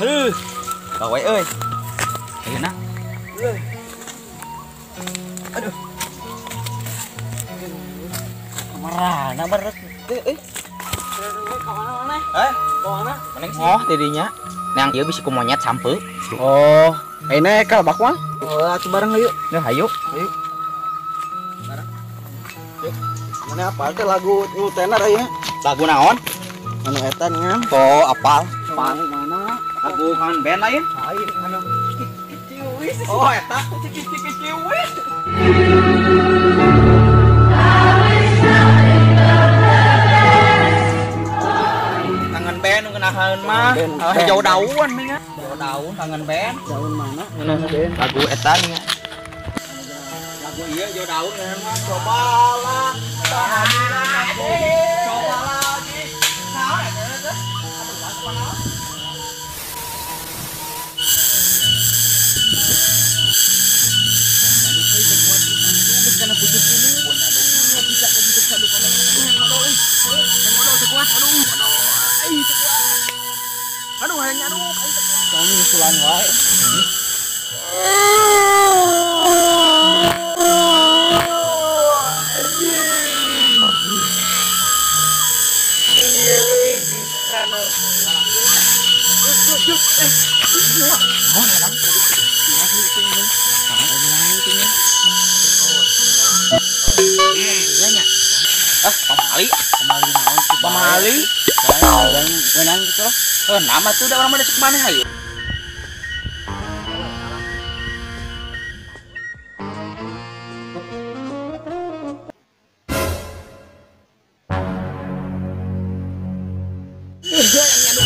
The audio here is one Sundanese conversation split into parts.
Hừ, bà quậy ơi. Thấy nó. Aduh. Marah, berat. Oh, tidinya. Nang ieu bisa ku monyet sampe. Oh, ini ka bakwan. Oh, atuh bareng yuk. Nah, ayo. Ayo. Bareng. Yuk. Mana apal teh lagu nu tenar aya? Lagu naon? Anu eta ngan. Oh, apal. Apal mana? Lagu kangen band lain? Lain anu Ciciwis. Oh, eta Ciciwis. Kangen band nu ngeunaheun mah. Hijau daun nih. Hijau daun kangen band. Daun mana? Band. Lagu eta nih. Lagu ieu hijau daun ngeunaheun mah. Cobalah tahan aku. Coba lagi. Naon eta teh? Aduh, lagu naon? Karena putus ini, aduh, bisa kebentuk satu kali. Aduh, hanya aduh, kamu nyusulan wae. Ah, pamali, pamali naon? Pamali. Wenang gitu loh. Nama tuh udah orang mana cek mana hayu. Yang nyaduk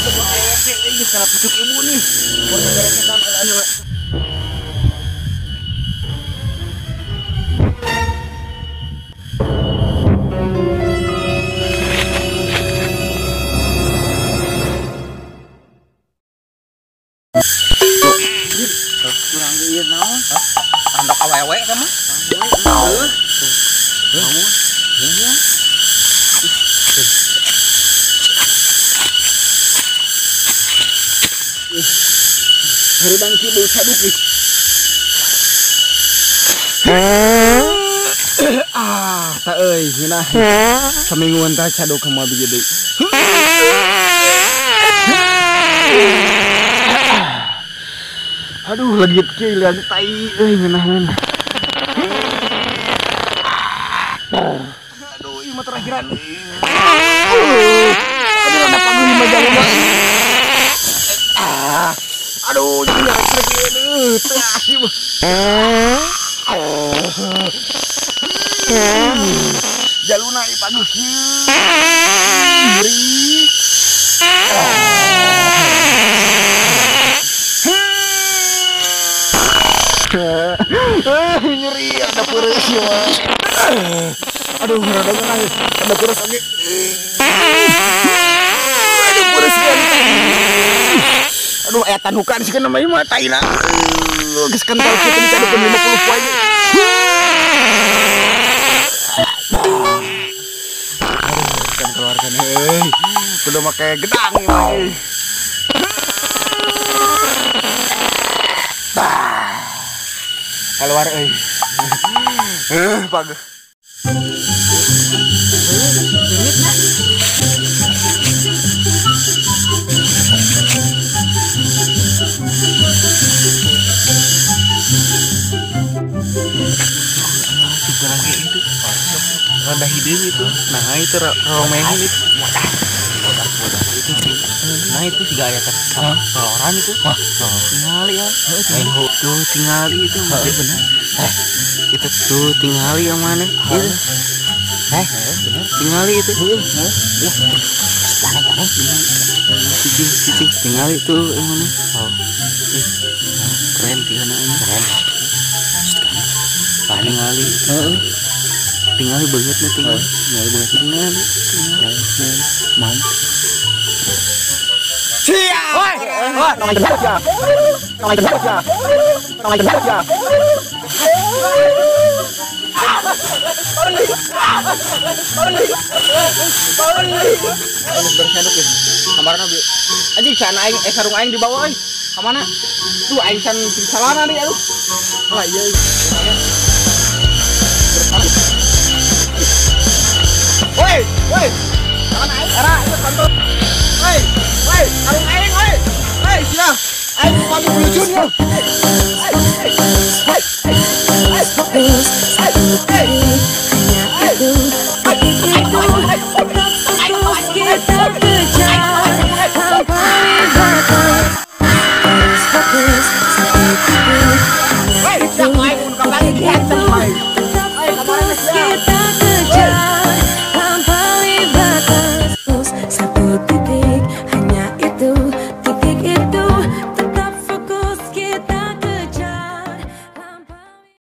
karena pucuk ibu nih. Kurang ieu naon? Andok awewe ka mah. Awewe. Heuh. Iya. Harudang ki bau caduk ih. Ah, tak euy, ngeunah. Samingguan tah caduk moal biji deui. Aduh, legit kieu liang tai euy ngeunaheun. Aduh, ieu mah terakhiran. Aduh, rada paguh mah jaluna. Ah. Aduh, jadi nyarek kieu teu asih mah. Jaluna ieu paguh kieu. Nyeri. Nyeri ada peres ya. Aduh, rada nangis. Ada peres lagi. Aduh, peres kan. Aduh, aya tanukan sih kan namanya mah taina. Geus kental kieu dicadukeun 50 poe. Aduh, kan keluarkan euy. Kudu make gedang ieu mah. Keluar euy. Pag. Itu rada hideung itu. Nah, itu romehin itu. Bodas itu sih. Nah, itu siga aya teh soloran itu. Wah, tingali ya. Tuh tingali itu bener. Itu tuh tingali yang mana? Itu. Bener. Tingali itu. Heeh. Jangan. Cicing, tingali tuh yang mana? Oh. Keren tinggalnya. Keren. Tingali. Heeh. Tingali banget nih tingali. Tingali banget. Tingali. Man. Siap. Woi. Anjing sana aing sarung aing dibawa euy. Ka mana? Tuh aing can salana deui aduh. Lah iya. Woi, woi. Tangan aing era ieu kontol. Woi, woi, sarung aing woi. Woi, sia. Aing pamit lucu nya. Hanya itu, itu tetap terus kita kejar.